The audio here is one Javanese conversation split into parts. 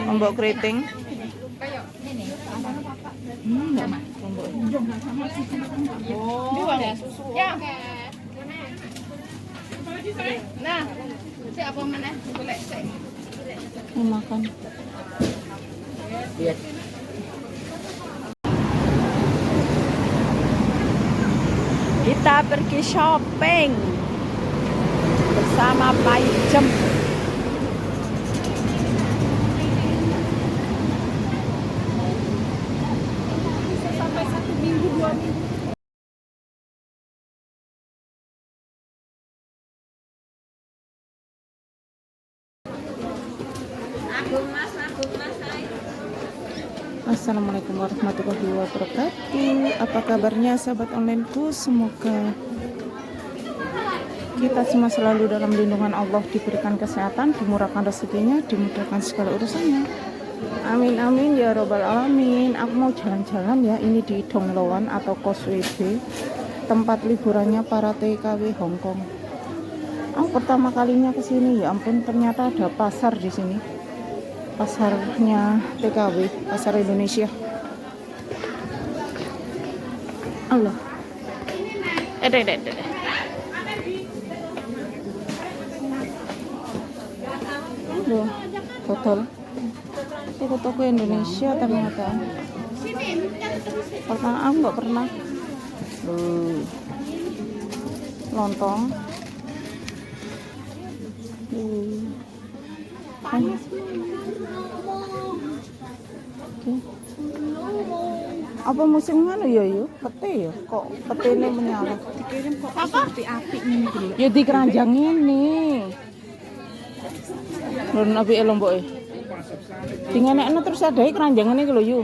Lombok keriting. Lombok. Ya. Nah, sik apa meneh golek sik. Mau makan. Iya. Kita pergi shopping bersama Pak Jem. Sampai 1 minggu 2 minggu. Assalamualaikum warahmatullahi wabarakatuh. Apa kabarnya sahabat onlineku? Semoga kita semua selalu dalam lindungan Allah, diberikan kesehatan, dimurahkan rezekinya, dimudahkan segala urusannya. Amin amin ya robbal alamin. Aku mau jalan-jalan ya, ini di Dongloan atau Causeway Bay, tempat liburannya para TKW Hong Kong. Aku pertama kalinya ke sini, ya ampun, ternyata ada pasar di sini. Pasarnya TKW, pasar Indonesia. Allah. Eh, deh, deh, deh. Loh, botol. Toko-toko Indonesia ternyata. Pertama aku nggak pernah. Loh. Lontong. Oke. Apa musim ngono ya yu? Pete ya? Kok petene menyala? Dikirim kok seperti api ini gitu. Ya di keranjang ini. Lho apike lomboke. Dingenekno terus adae keranjangane iki lho yu.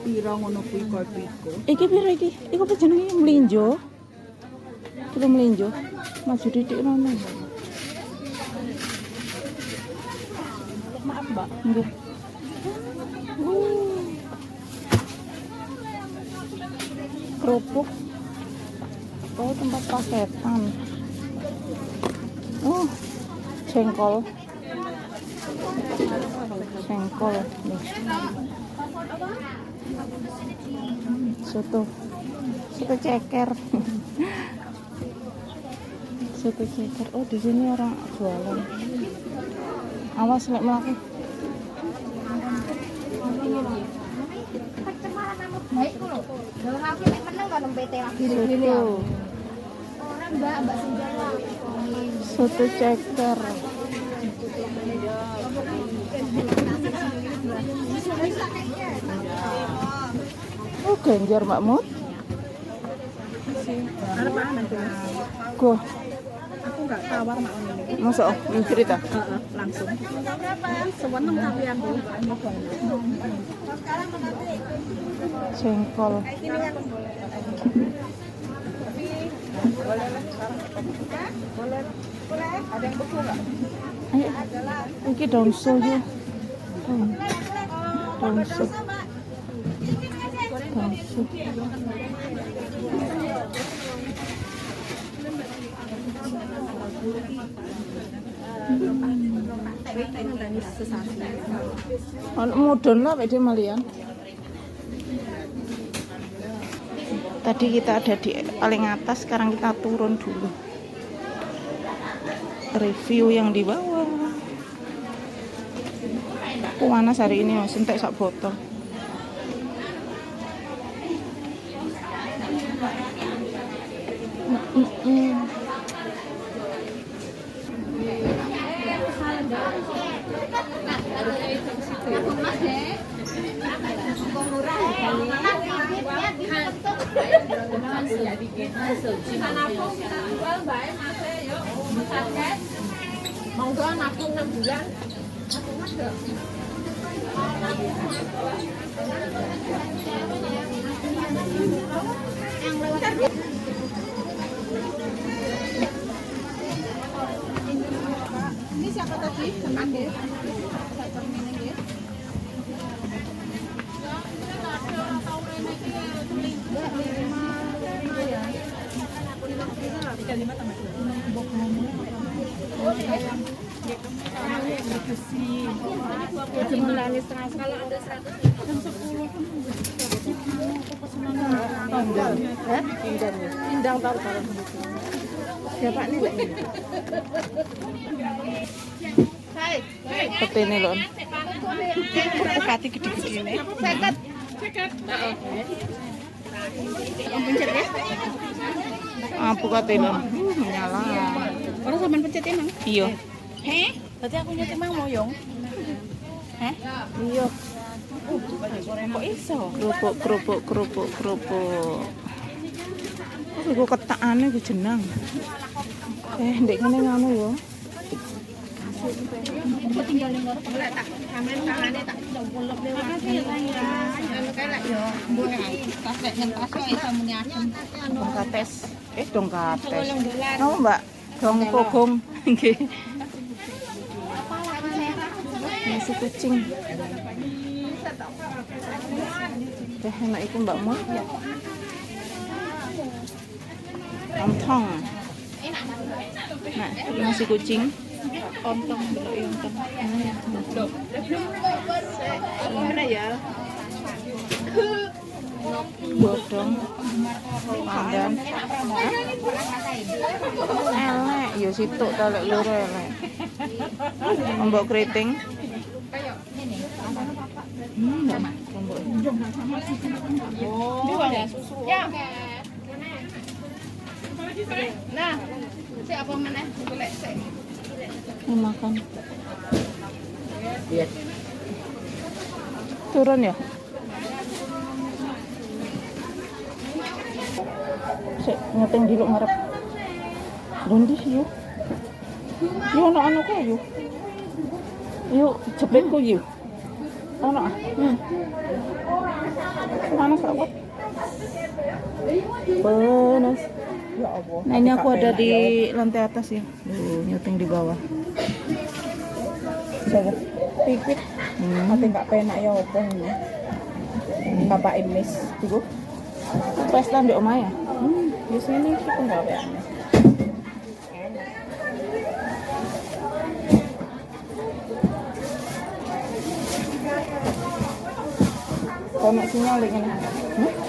Piro ngono kuwi koyo iku. Iki piro iki? Iku apa jenenge mlinjo? Iki lho mlinjo. Maju titik rono. Maaf, Mbak. Nggih. Kerupuk. Oh, tempat paketan. Oh, jengkol. Jengkol nih. Soto. Soto ceker. Soto ceker. Oh, di sini orang jualan. Awas lek mlaku. Pencemaran nama baik ku lho. Lha aku nek meneng kok nang PT lagi. Soto. Orang Mbak, Mbak Senjala. Soto ceker. Oh, genjer Mbak Mut. Go, Aku nggak tawar mak ini. masa oh, ini cerita. Heeh, langsung. Seweneng tapi aku. Jengkol. Ayo, iki daun soyo. Daun sup. Daun sup. Ono mudun lah Pak malian. Tadi kita ada di paling atas, sekarang kita turun dulu. Review yang di bawah. Panas hari ini, Mas, entek sak botol. Monggo nabung 6 bulan. Ini siapa tadi? Sama nggih. Besi. Jumlahnya setengah kalau ada 100 jam 10 pindang. Hah? Pindang. Pindang tahu kalau siapa nih lek? Petene lho. Kati gede-gede ini. 50. 50. Pencet ya? Alpukat lho. Menyala. Orang sampean pencet emang? Iya. Heh? Berarti aku nyet emang mau yong. Heh? Iya. Kok iso? Kerupuk, kerupuk, kerupuk, kerupuk. Oh, iku ketakane iku jenang. Ndek ngene ngono yo. Aku tinggal ning ngono lek tak sampean tangane tak kulep lewat. Anu kae lek yo mbok tas lek nyentas kok iso muni asem. Dongkates. Dongkates. Napa, Mbak? Dong pogong. Nggih. Nasi kucing. Enak iku Mbak Mu. Ontong. Nah, nasi kucing. Ontong delok ya ontong. Mana ya? Bodong. Pandan. Elek, ya situk ta lek loro elek. Lombok keriting. Lombok. Ya. Nah, sik apa meneh golek sik. Ini makan. Turun ya? Sik ngeteng dulu ngarep. Gondi yuk. Yo ono anu kok yuk. Yuk jepitku yuk. Ono ah. Panas aku. Panas. Nah ini aku ada di lantai atas ya. Nyuting di bawah. Coba pipit. Ate enggak penak ya opo ini. Bapak Emis iku. Pesta di omah ya? Di sini iki penggaweane. Kono sinyal deh ini.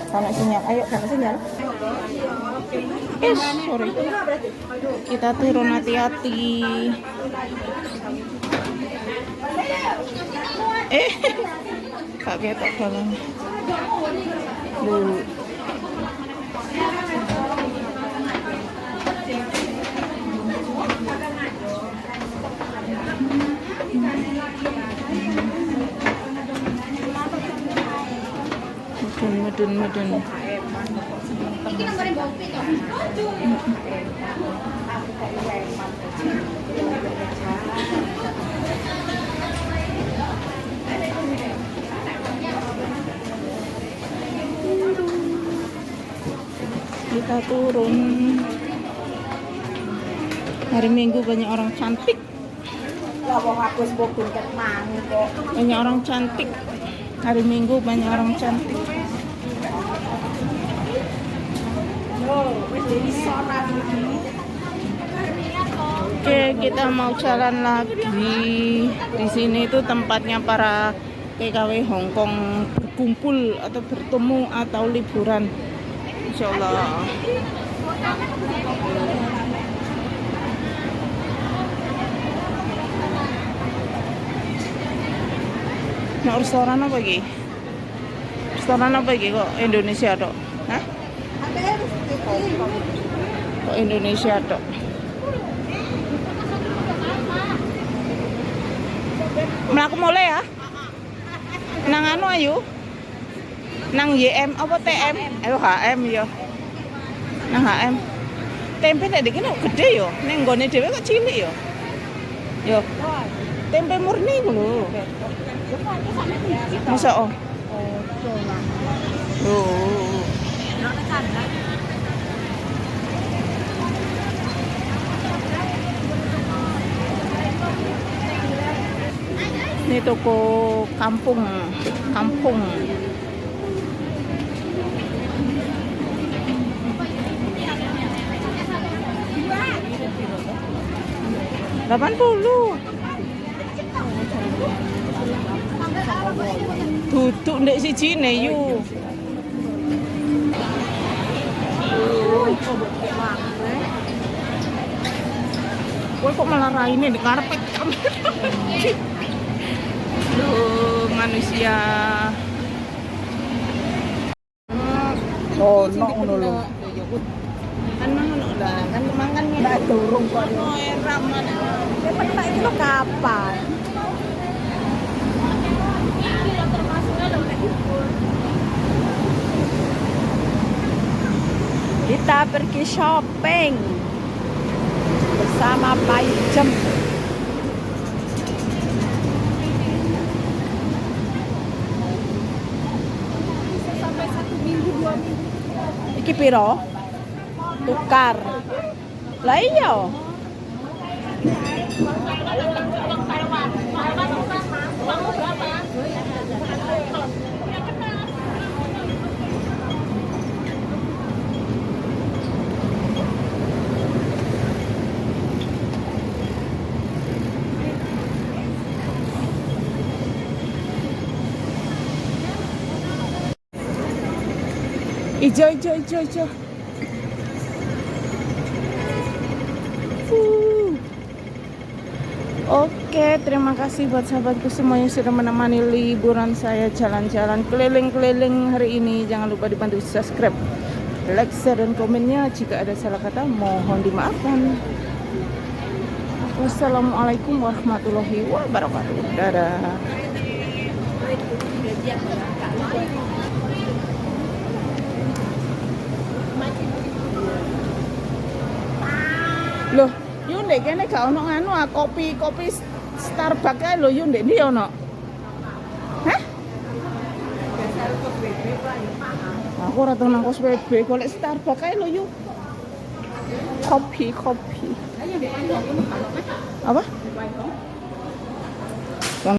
Kono sinyal. Ayo kono sinyal. Sorry. Kita turun hati-hati. Kak ketok dalam. Lu. Medun, medun, medun. Iki nomore mbok pito. Kita turun. Hari Minggu banyak orang cantik. Banyak orang cantik. Hari Minggu banyak orang cantik. Oke, kita mau jalan lagi. Di sini itu tempatnya para TKW Hong Kong berkumpul atau bertemu atau liburan. Insya Allah. Nah, restoran apa iki? Restoran apa iki kok Indonesia tok? Hah? Kok Indonesia tok? Mlaku mulai ya? Nang anu ayo. Nang YM apa TM? Ayo HM ya. Nang HM. Tempe nek iki gede yo, ning nggone dhewe kok cilik yo. Yo. Tempe murni iku lho. Masa oh. Oh. Ini toko kampung, kampung. $80. Duduk ndek sijine yu. Kowe kok malah raine di karpet. Loh, manusia. Oh, no ngono lho. Kan mangan lah, kan mangan Ndak durung kok. Ono era mana. Penak iki lho kapan? Kita pergi shopping bersama Pak Jem. Sampai 1 minggu 2 minggu. Iki piro? Tukar. Lah iya. Ijo ijo ijo ijo. Oke, terima kasih buat sahabatku semua yang sudah menemani liburan saya jalan-jalan keliling-keliling hari ini. Jangan lupa dibantu subscribe, like, share, dan komennya. Jika ada salah kata, mohon dimaafkan. Wassalamualaikum warahmatullahi wabarakatuh. Dadah. Loh, yu ndek kene gak ono nganu ah, kopi kopi Starbucks kae lho yu ndek ndi ono? Hah? Aku ora tau nang kos WB, golek Starbucks kae lho yu. Kopi, kopi. Apa?